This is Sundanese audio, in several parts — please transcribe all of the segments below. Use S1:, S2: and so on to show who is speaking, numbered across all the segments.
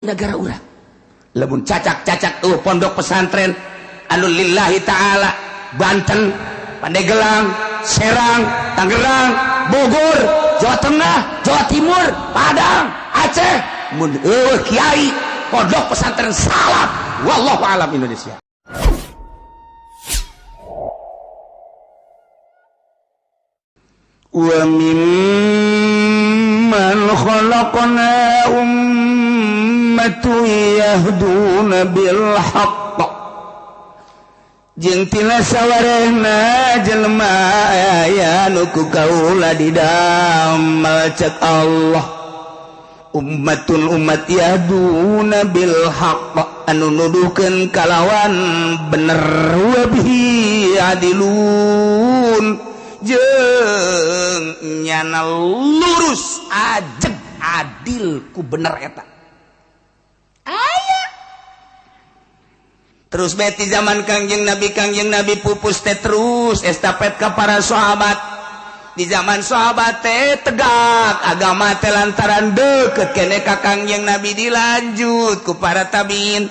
S1: Negara urang lamun cacak-cacak tuh pondok pesantren anu lillahi ta'ala, Banten, Pandeglang, Serang, Tangerang, Bogor, Jawa Tengah, Jawa Timur, Padang, Aceh, mun eueuh kiai pondok pesantren salaf, wallahu alam Indonesia. Wa mimman khalaqna ummatun yahduna bil haqq, jeung tina sawarehna jelema aya nu ku kaula didamel cek Allah, ummatun umat yahduna bil haqq anu nuduhkeun kalawan bener, wa bihi adilun jeung nyana lurus ajeg adil ku bener eta. Aya terus beti zaman Kangjeng Nabi pupus teh terus estafet ka para sahabat. Di zaman sahabat teh tegak agama teh lantaran deket kene ka Kangjeng Nabi dilanjut ku para tabiin.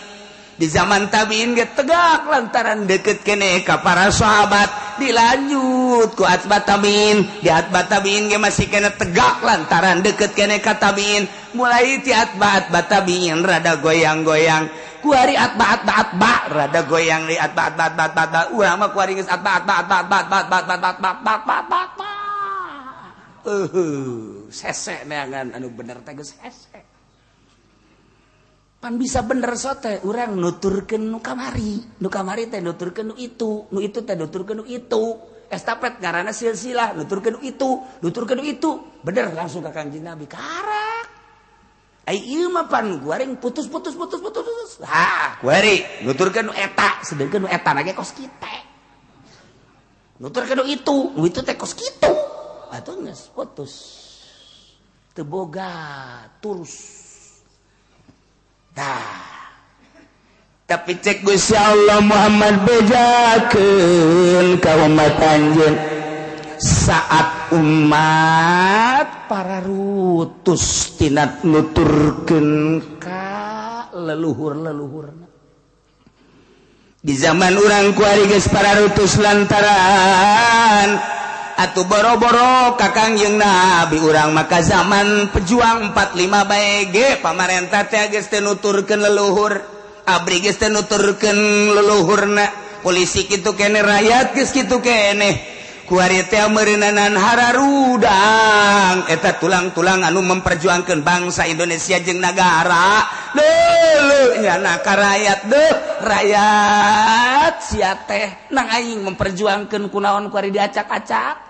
S1: Di zaman tabiin ge tegak lantaran deket kene ka para sahabat dilanjut ku atba tabiin. Di atba tabiin ge masih kene tegak lantaran deket kene ka tabiin. Mulai ti atba atba tabiin rada goyang-goyang, kuari atba atba atba rada goyang di atba atba atba atba atba. Urang mah kuari geus atba atba atba atba atba atba atba atba atba atba atba atba. Sese neangan anu bener teh geus hese. Pan bisa bener sote urang nuturkeun nu kamari, nu kamari teh nuturkeun nu itu, nu itu teh nuturkeun nu itu. Estafet ngaranna silsilah, nuturkeun nu itu, nuturkeun nu itu. Bener langsung ka Kangjeng Nabi karak. Ai ieu mah pan guaring putus putus putus putus putus. Ha, kuari nuturkeun nu eta, sedengkeun nu eta na ge kos kitu. Nuturkeun nu itu, nu itu teh kos kitu. Atuh geus putus. Teu boga terus. Tah. Tapi cek Gusti Allah Muhammad bejakeun ka umat anjeun saat umat para rutus tina nuturkeun ka leluhur-leluhurna. Di zaman urang kuari geus para rutus lantaran atuh boro-boro ka Kangjeng Nabi urang maka zaman pejuang 45 bae ge pamarentah teh geus teu nuturkeun leluhur, abri geus teu nuturkeun leluhurna, polisi kitu kene, rakyat geus kitu kene. Kuari teh meureunanan hararudang eta tulang-tulang anu memperjuangkeun bangsa Indonesia jeung nagara. Deuleu nyana ka rakyat deuh, rakyat sia teh nang aing memperjuangkeun kunaon kuari diacak-acak.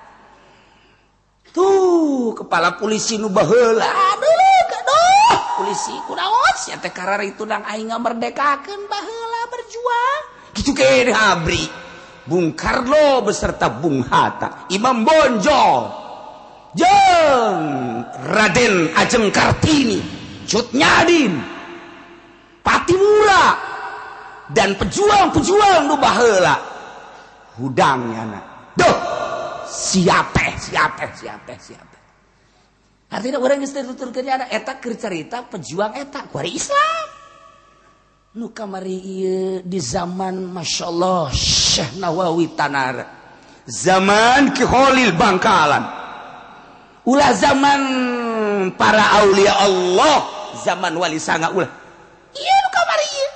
S1: Tuh kepala polisi nu baheula, aduh aduh polisi kunaon sia teh kararitu nang aing ngamerdekakeun baheula berjuang. Kitu kene abri Bung Karno beserta Bung Hatta, Imam Bonjol, jeung Raden Ajeng Kartini, Cut Nyadin, Patimura, dan pejuang-pejuang nu baheula. Hudang nyana. Duh, siapa siapa siapa siapa. Artinya urang geus tuturkeun nyana eta keur carita pejuang eta kuari Islam. Nu kamari ieu di zaman masyaallah Syekh Nawawi Tanara, zaman Ki Khalil Bangkalan, ulah zaman para aulia Allah, zaman wali sanga ulah ieu nu kamari ieu.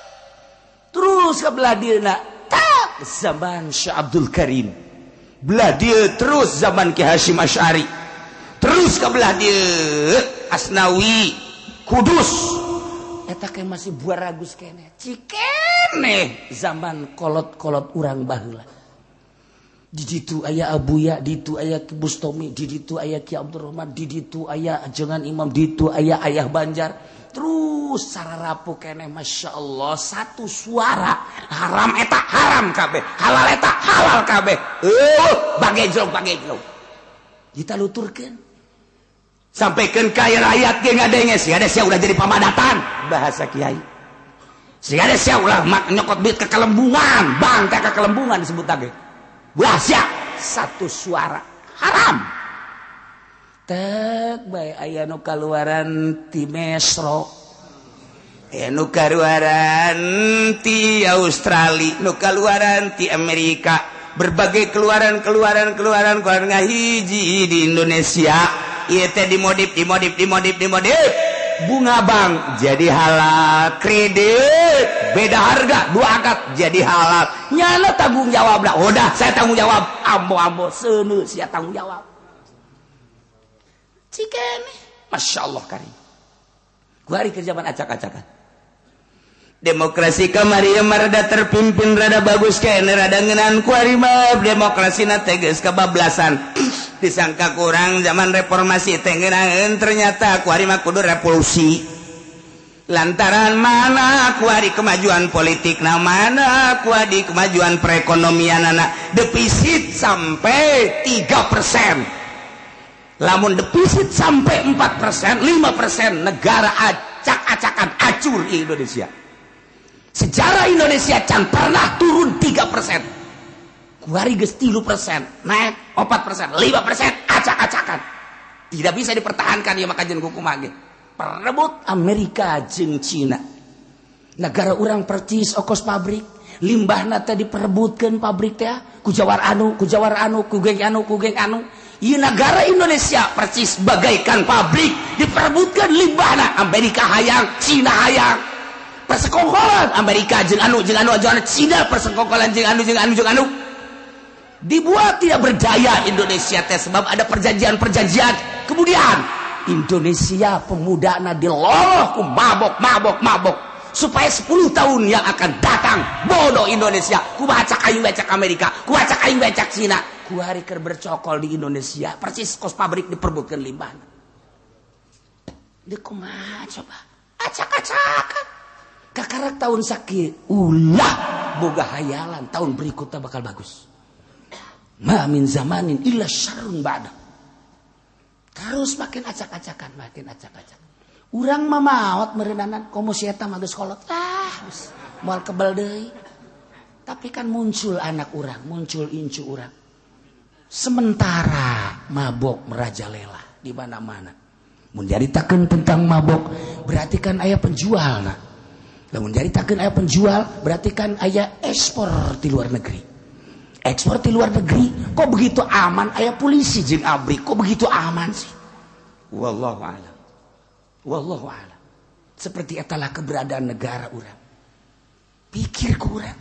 S1: Terus ka belah dieuna tak zaman Syekh Abdul Karim, belah dieu terus zaman Ki Hasyim Asy'ari, terus ka belah dieu Asnawi Kudus. Eta ke masih buah ragus kene cikene zaman kolot-kolot urang baheula. Di ditu aya Abuya, di ditu aya Ki Bustomi, di ditu aya Ki Abdurrahman, di ditu aya Ajengan Imam, di ditu aya Ayah Banjar. Terus sararapu kene Masya Allah satu suara haram eta haram kabeh, halal eta halal kabeh. Bagejlog bagejlog. Kita luturkeun. Sampaikan ka rakyat ge ngadenge, sia sia ulah jadi pamadatan bahasa kiai. Sia sia ulah mak nyokot duit ke kelembungan, bang teh ke kelembungan disebut lagi. Ulah sia satu suara haram. Tek bae aya nu kaluaran ti Mesro. Nu kaluaran ti Australia, nu kaluaran ti Amerika, berbagai keluaran-keluaran keluaran keluaran ngahiji di Indonesia. Ieu teh dimodif dimodif dimodif dimodif. Bunga bank jadi halal, kredit beda harga dua akad jadi halal. Nyana tanggung jawab lah. Udah saya tanggung jawab. Ambo-ambo seuneu sia tanggung jawab. Cikene, Masya Allah karim. Kuari ke zaman acak-acakan. Demokrasi kamari rada terpimpin rada bagus kene rada ngeunaan kuari mah demokrasi na teh geus kebablasan. Disangka kurang zaman reformasi teh ngeunaheun ternyata kuari mah kudu revolusi. Lantaran mana kuari kemajuan politik na mana kuari kemajuan perekonomianana defisit sampai 3%. Lamun defisit sampai 4%, 5% negara acak-acakan acur di Indonesia. Sejarah Indonesia can pernah turun 3%. Kuari geus 3%, naik 4%, 5% acak-acakan. Tidak bisa dipertahankan ya maka jeung kumaha ge. Perebut Amerika jeung Cina. Negara urang percis okos pabrik, limbahna teh diperebutkeun pabrik teh ku jawar anu, ku jawar anu, ku geng anu, ku geng anu. Ieu negara Indonesia percis bagaikan pabrik diperebutkan limbahna Amerika hayang, Cina hayang. Persekongkolan Amerika jeung anu jeung anu jeung anu, Cina persekongkolan jeung anu jeung anu jeung anu. Dibuat tidak berdaya Indonesia teh sebab ada perjanjian-perjanjian. Kemudian Indonesia pemudana diloloh ku mabok mabok mabok supaya 10 tahun yang akan datang bodoh Indonesia ku bacak aing becak Amerika, ku bacak aing becak Cina. Ku hari keur bercokol di Indonesia persis kos pabrik diperbutkeun limbahna. Deuk kumaha coba? Acak-acakan. Kakarak tahun sakieu ulah boga hayalan tahun berikutnya bakal bagus. Ma min zamanin illa syarrun ba'da. Terus makin acak-acakan, makin acak-acakan. Urang mah maot meureunana komo si eta mah geus kolot. Ah, geus moal kebel deui. Tapi kan muncul anak urang, muncul incu urang. Sementara mabok merajalela di mana-mana. Mun nyaritakeun tentang mabok, berarti kan aya penjualna. Lamun nyaritakeun aya penjual, berarti kan aya ekspor di luar negeri. Ekspor di luar negeri, kok begitu aman aya polisi jeung abri, kok begitu aman sih? Wallahu a'lam. Wallahu a'lam. Seperti etalah keberadaan negara urang. Pikir ku urang,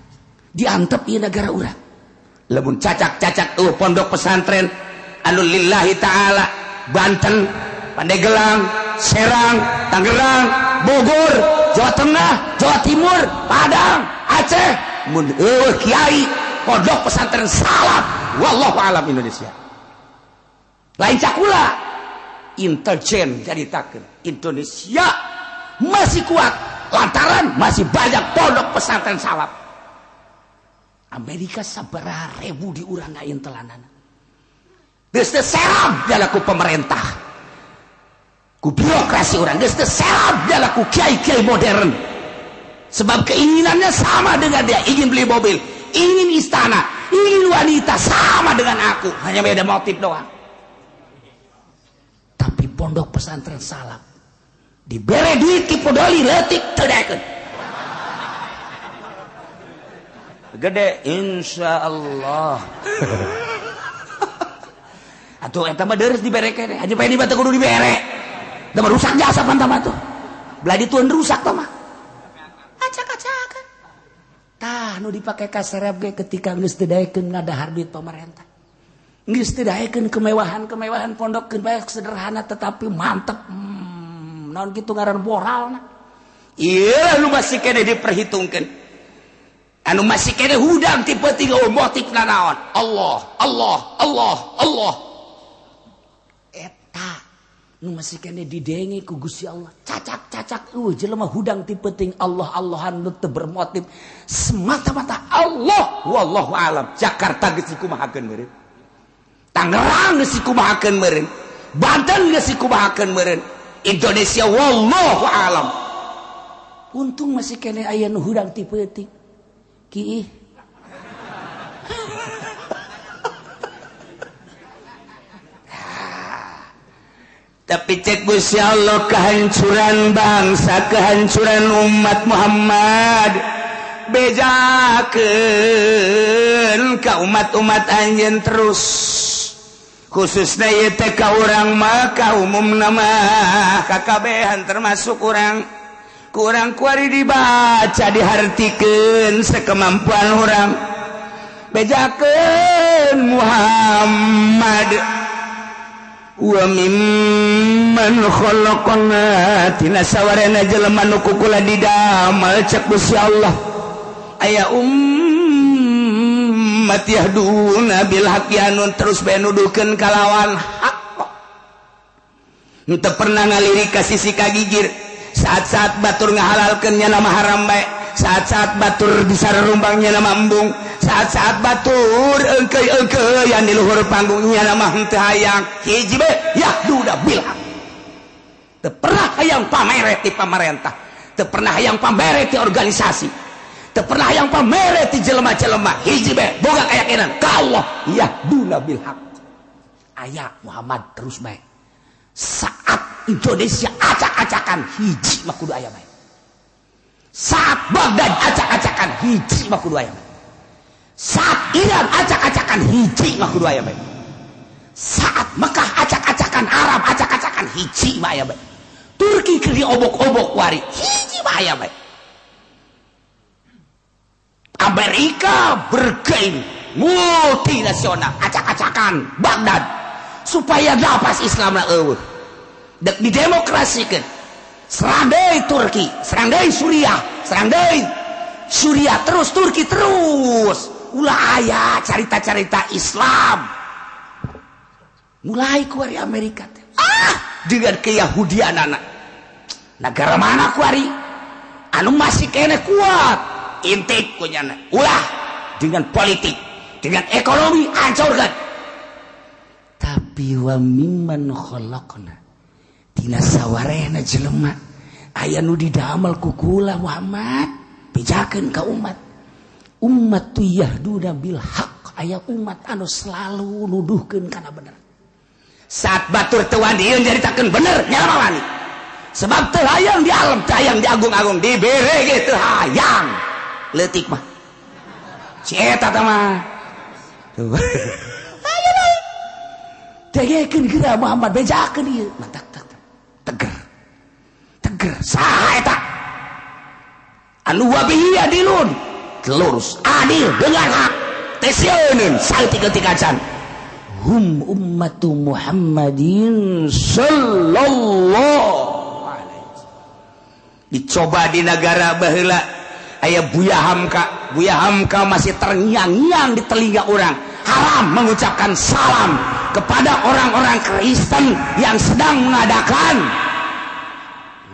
S1: diantep ieu negara urang. Lamun cacak-cacak pondok pesantren anu lillahi ta'ala Banten, Pandeglang, Serang, Tangerang, Bogor, Jawa Tengah, Jawa Timur, Padang, Aceh, mun eueuh kiai pondok pesantren salaf, wallahu alam Indonesia. Lain cakula intelijen caritakeun Indonesia masih kuat lantaran masih banyak pondok pesantren salaf. Amerika sabaraha ribu di urang ngaintelanana. Geus teu serab ku pemerintah, ku birokrasi urang, geus teu serab ku kiai-kiai modern. Sebab keinginannya sama dengan dia, ingin beli mobil, ingin istana, ingin wanita, sama dengan aku, hanya beda motif doang. Tapi pondok pesantren salaf dibere duit ki podoli leutik teu daekeun. Gede insyaallah. Atuh eta mah deres dibere keneh. Haji Pendi mah teu kudu dibere. Da mah rusak jasa pan tah tuh. Belah dituan rusak tah mah. Acak-acakan. Tah nu dipake ka serep ge ketika geus teu daekeun ngadahar duit pamarentah. Geus teu daekeun kemewahan-kemewahan pondok keun bae sederhana tetapi mantep. Naon kitu ngaran moralna. Ieu nu masih keneh diperhitungkeun. Anu masih kene hudang tipe 3 motif nanaon Allah Allah Allah Allah eta nu masih kene didenge ku Gusti Allah cacak-cacak jelema hudang tipe ting Allah Allahan nu teu bermotif semata-mata Allah wallahu alam. Jakarta geus dikumahakeun meureun, Tangerang geus dikumahakeun meureun, Banten geus dikumahakeun meureun, Indonesia wallahu alam. Untung masih kene aya nu hudang tipe ting ki. Tapi cek Gusti Allah, kehancuran bangsa, kehancuran umat Muhammad, bejakeun ka umat-umat anjeun terus, khususnya ieu teh ka urang mah, ka umumna mah kakabehan, termasuk urang. Kurang kuari dibaca, dihartikeun sekemampuan urang. Bejakeun Muhammad, wa mimman khalaqna, tina sawarena jelema nu ku kula didamel, cek Gusti Allah, aya ummat yahduna bil haqqi, anu terus bae nuduhkeun kalawan hak, henteu pernah ngalirik ka sisi kagigir. Saat-saat batur ngahalalkeun, nya nama haram bae. Saat-saat batur disarumbangnya, nama embung. Saat-saat batur engkei-engkei yang di luhur panggungnya, nama henteu hayang. Hiji bae, yahduda bil haq. Teu pernah hayang pamere ti pamarentah, teu pernah hayang pamere ti organisasi, teu pernah hayang pamere ti jelema-jelema. Hiji bae, boga keyakinan ka Allah, yahduna bil haq. Aya Muhammad terus bae. Saat Indonesia acak-acakan, hiji mah kudu aya bae. Saat Baghdad acak-acakan, hiji mah kudu aya bae. Saat Iran acak-acakan, hiji mah kudu aya bae. Saat Mekah acak-acakan, Arab acak-acakan, hiji mah aya bae. Turki keur diobok-obok wari, hiji mah aya bae. Amerika bergain multinasional acak-acakan Baghdad supaya napas Islam lah eueuh, dek didemokrasikan. Serang deui Turki, serang deui Suriah, serang deui Suriah terus, Turki terus, ulah aya carita-carita Islam. Mulai kuari Amerika teh dengan keyahudian anak negara mana kuari anu masih kene kuat, intip kunyana ulah dengan politik, dengan ekonomi hancurkan. Tapi wa mimman khalaqna, tina sawarehna jelema aya nu didamel ku kula Muhammad. Bejakeun ka umat, umat tu yahduna bil haq, aya umat anu selalu nuduhkeun kana bener. Saat batur teu wani nyaritakeun bener, nya wani, sebab teu hayang di alam, teu hayang diagung-agung, dibere ge teu hayang. Leutik mah si eta teh mah. Tuh, ayo dengekeun geura Muhammad, bejakeun ieu matak teger teger. Saha eta anu wabihi adilun, lurus, adil dengan hak, teh sieun saeutik-eutik acan? Hum ummatu Muhammadin sallallahu alaihi wasallam. Dicoba di negara baheula aya Buya Hamka. Buya Hamka masih terngiang-ngiang di telinga orang. Haram mengucapkan salam kepada orang-orang Kristen yang sedang mengadakan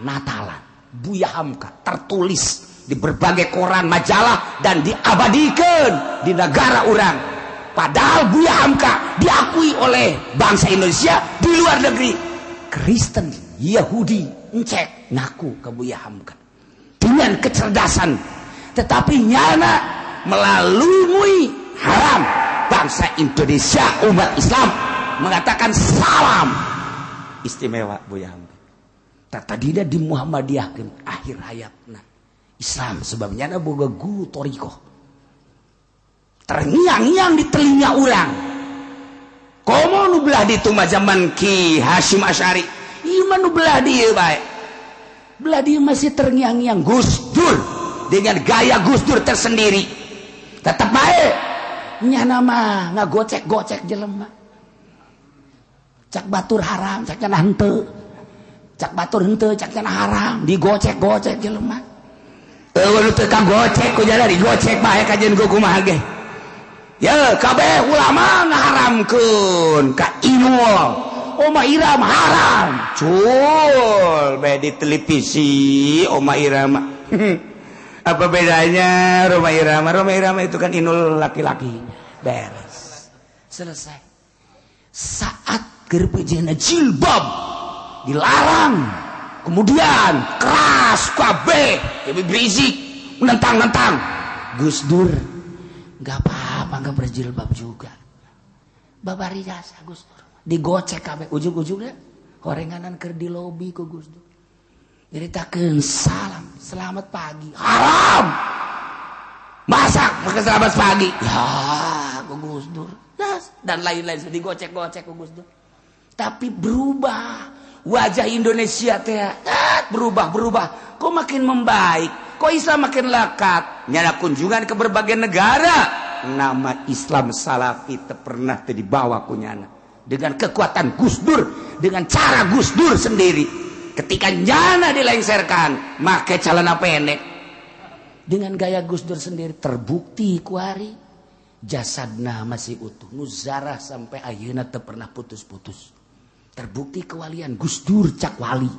S1: Natalan. Buya Hamka tertulis di berbagai koran, majalah, dan diabadikan di negara orang. Padahal Buya Hamka diakui oleh bangsa Indonesia di luar negeri. Kristen, Yahudi, encek ngaku ke Buya Hamka dengan kecerdasan. Tetapi nyana melalui haram bangsa Indonesia umat Islam mengatakan salam. Istimewa Buya Hamka. Tadina di Muhammadiyah akhir hayatna Islam, sebabnya ada boga guru torikoh, terngiang-ngiang di telinga orang. Komo nu belah ditu mah zaman Ki Hasyim Asy'ari, ieu mah nu belah dieu bae, belah dieu masih terngiang-ngiang Gus Dur dengan gaya Gus Dur tersendiri. Tetep bae nyana mah ngagocek-gocek jelema. Cak batur haram, cak cenah henteu, cak batur henteu, cak cenah haram, digocek-gocek jelema. Eueuh nu teu kagocek ku jada digocek bae kajeun ku kumaha ge. Ya kabeh ulama ngaharamkeun ka Inul, Oma Irama haram. Cul bae di televisi Oma Irama. Apa bedanya Roma Irama? Roma Irama itu kan Inul laki-laki. Beres. Selesai. Saat keur jilbab dilarang, kemudian keras kabeh, Habib Rizieq menentang-nentang. Gus Dur nggak apa-apa nggak berjilbab juga. Babari jasa Gus Dur. Digocek kabeh, ujung-ujungnya Horenganan keur di lobi ku Gus Dur. Nyaritakeun salam, selamat pagi. Haram. Masak pakai selamat pagi. Ya, ku Gus Dur. Dan lain-lain digocek-gocek ku Gus Dur. Tapi berubah wajah Indonesia teh, berubah-berubah. Kok makin membaik, kok Islam makin lekat. Nyala kunjungan ke berbagai negara, nama Islam Salafi teu pernah teu dibawa ku nyana. Dengan kekuatan Gus Dur, dengan cara Gus Dur sendiri. Ketika nyana dilengserkan, make celana pendek. Dengan gaya Gus Dur sendiri terbukti kuari jasadna masih utuh. Nu zarah sampai ayeuna teu pernah putus-putus. Terbukti kewalian Gus Dur cak wali.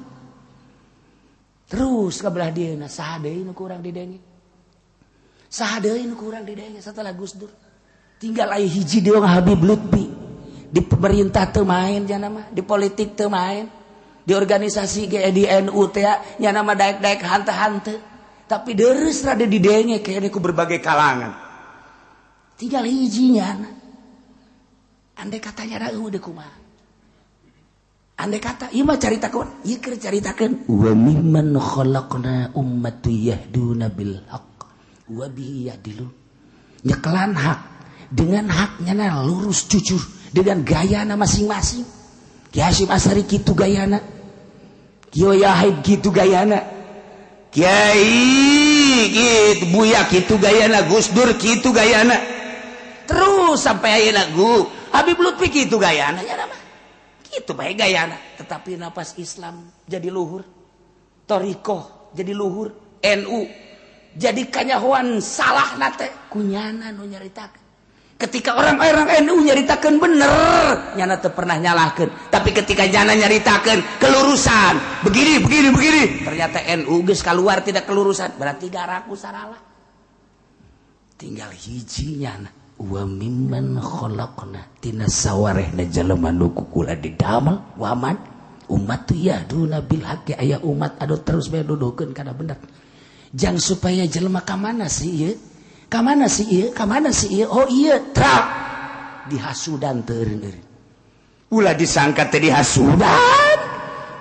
S1: Terus ke belah dieuna saha deui nu kurang didenge? Saha deui nu kurang didenge setelah Gus Dur? Tinggal aya hiji deui Habib Lutfi. Di pemerintah teu main jana mah, di politik teu main, di organisasi ge di NU teh nyana mah daek-daek hante-hante. Tapi deres rada didenge kayaknya ku berbagai kalangan. Tinggal hiji nyana. Andai katanya da eueuh kumaha? Andai kata, ieu mah caritakeun, ieu keur caritakeun wa mimman khalaqna ummatu yahduna bil haqq wa bihi ya'dilun. Nyekelan hak dengan haknya na lurus jujur dengan gayana masing-masing. Ki Hasyim Asy'ari kitu gayana. Kiai Yahid kitu gayana. Kiai kitu Buya kitu gayana, Gus Dur kitu gayana. Terus sampai ayeuna gu Habib Lutfi kitu gayana nya mah. Itu baik gayana, tetapi napas Islam jadi luhur, thoriqoh jadi luhur, NU jadi kanyahoan salah nate kunyana nu nyaritakeun. Ketika orang-orang NU nyaritakeun bener, nyana teu pernah nyalahkeun. Tapi ketika nyana nyaritakeun kelurusan, begini begini begini, ternyata NU geus keluar tidak kelurusan, berarti garaku saralah. Tinggal hiji nyana. Wa mimman khalaqna tina sawarehna jelema nu ku kula didamel waman umat yahduna bil haqqi aya umat anu terus bae nuduhkeun kana bener jang supaya jelema ka mana sih ieu ka mana sih ieu ka mana sih ieu oh ieu trak dihasudan teu eureun-eureun ulah disangka teh dihasudan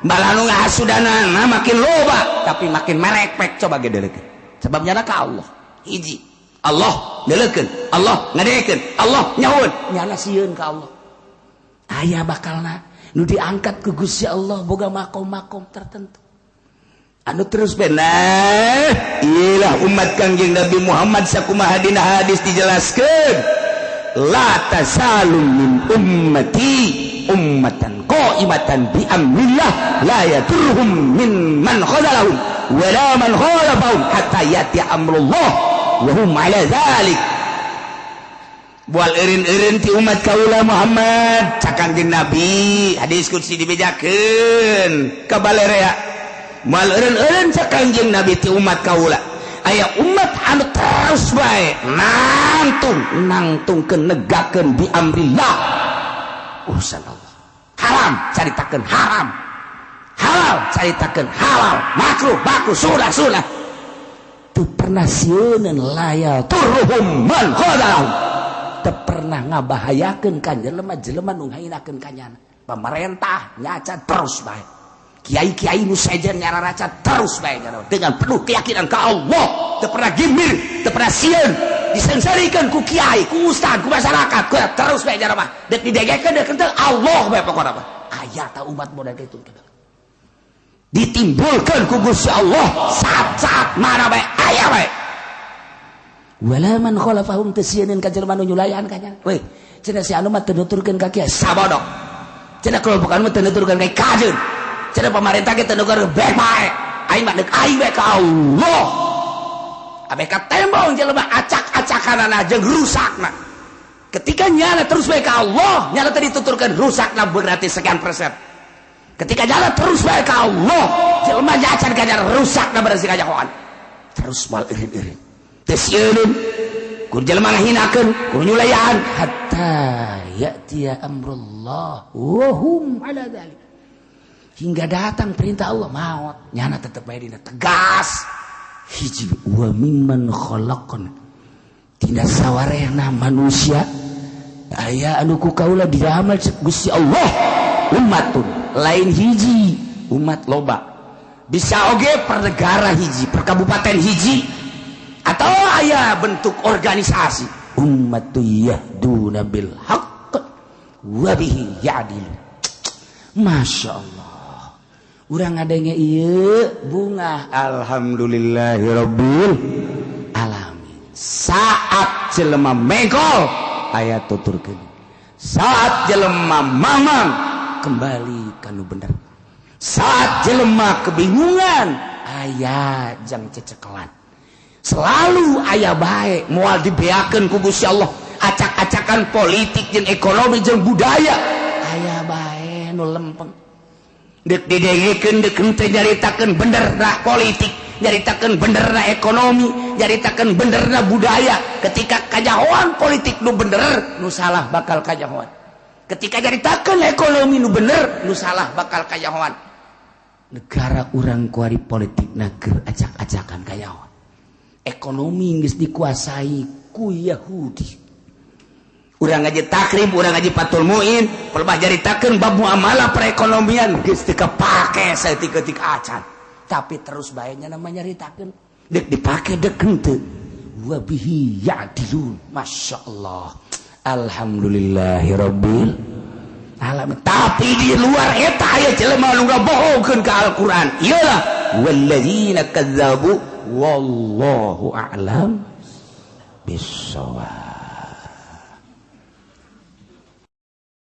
S1: malah nu ngahasudanana makin loba tapi makin merekpek coba ge deulekeun sebab nyana ka Allah hiji Allah ndeleukeun, Allah ngadekeun, Allah nyahueun, nyana sieun ka Allah. Aya bakalna nu diangkat ku Gusti Allah boga makom-makom tertentu. Anu terus bener, iyalah umat Kangjeng Nabi Muhammad sakumaha dina hadis dijelaskeun, la tasalu min ummati ummatan qa'imatan bi amrillah la yadurruhum min man khadalahum wa la man khalafahum hatta yati amrullah wa hum ala dzalik. Bual eureun-eureun ti umat kaula Muhammad cak Kangjeng Nabi hadis qudsi dibejakeun ka balerea. Moal eureun-eureun cak Kangjeng Nabi ti umat kaula aya umat anu terus bae nangtung nangtungkeun negakeun bi amrillah urusan Allah. Haram caritakeun haram, halal caritakeun halal, makruh makruh, sunnah sunnah. Teu pernah sieuneun la yadurruhum man khadalahum. Teu pernah ngabahayakeun ka jelema-jelema nu ngahinakeun ka nyana. Pemerintah nyaca terus bae. Kiai-kiai nu sejen nyararaca terus bae nyana dengan penuh keyakinan ka Allah. Teu pernah gimir, teu pernah sieun, disengsarikeun ku kiai, ku ustad, ku masyarakat, ku terus bae nyana mah. Deuk didegekeun deuk henteu Allah bae pokona mah. Aya ta umat model kitu. Ditimbulkan ku Gusti Allah saat-saat mana bae aya bae. Wala man khalafahum tasieun ka jelema nu nyulayan ka nya. Weh, cenah si anu mah teu nuturkeun ka kiai sabodok. Cenah kelompok anu mah teu nuturkeun ka kajeun. Cenah pamarentah ge teu nuturkeun bae bae. Aing mah deuk aing bae ka Allah. Abeh ka tembong jelema acak-acakanana jeung rusakna. Ketika nyana terus bae ka Allah, nyana teu dituturkeun rusakna berarti sekian persen. Ketika jalan terus bae ka Allah, jelema jacan kajar rusak na berarti kajahoan. Terus mal eureun-eureun. Teu sieun ku jelema ngahinakeun, ku nyulayan hatta ya'tiya amrullah wa hum ala dzalik. Hingga datang perintah Allah maut, nyana tetep bae dina tegas. Hiji wa mimman khalaqna. Tina sawarehna manusia aya anu ku kaula diramal Gusti Allah umatun Lain hiji, umat loba. Bisa oge per negara hiji, per kabupaten hiji, atau aya bentuk organisasi. Umat yahduna bil haqq wa bihi ya'dilu. Masya Allah, urang ngadenge ieu bunga, alhamdulillahirabbil alamin. Saat jelema mengkol, aya tuturkeun. Saat jelema mamang, kembali kanu bener. Saat jelema kebingungan, aya jang cecekelan. Selalu aya baik, moal dibeakeun ku Gusti Allah. Acak-acakan politik jeung ekonomi jeung budaya, aya bae nu lempeng. Dek didengekeun, dek henteu, nyaritakeun benerna politik, nyaritakeun benerna ekonomi, nyaritakeun benerna budaya. Ketika kajahoan politik nu bener, nu salah bakal kajahoan. Ketika nyaritakeun ekonomi nu bener, nu salah bakal kajahoan. Negara urang kuari politik nager acak-acakan kajahoan, ekonomi geus dikuasai ku Yahudi. Urang ngaji Taqrib, urang ngaji Fathul Muin, pelbah nyaritakeun bab muamalah perekonomian geus teu kapake saeutik-eutik acan, tapi terus bae nya namanya nyaritakeun, dek dipake dek henteu. Wa bihi ya'dilun. Masya Allah, alhamdulillahirabbil alamin. Tapi di luar eta aya jelema nu ngabohongkeun ka Al-Qur'an. Iyalah, walladzina kazzabu wallahu a'lam bissawab.